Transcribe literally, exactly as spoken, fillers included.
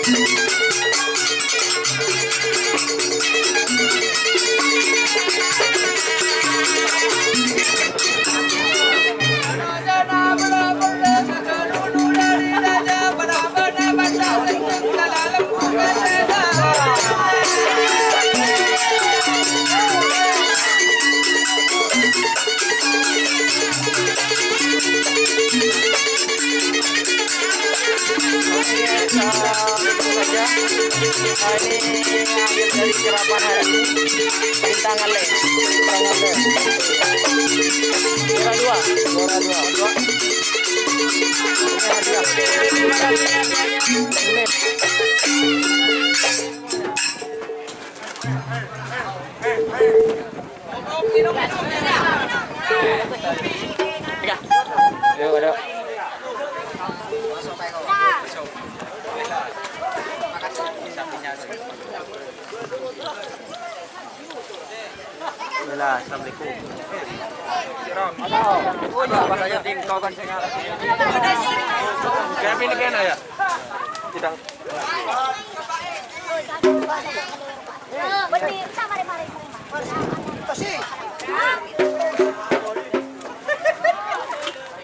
Nah, ini akhir dari ceramah hari ini. Bintang Ale. Bintang Ale. Juara dua. Juara dua. Ini hadiah. Ini. Yuk, ayo. Bismillah, assalamualaikum. Kami ini kena ya? Tidak.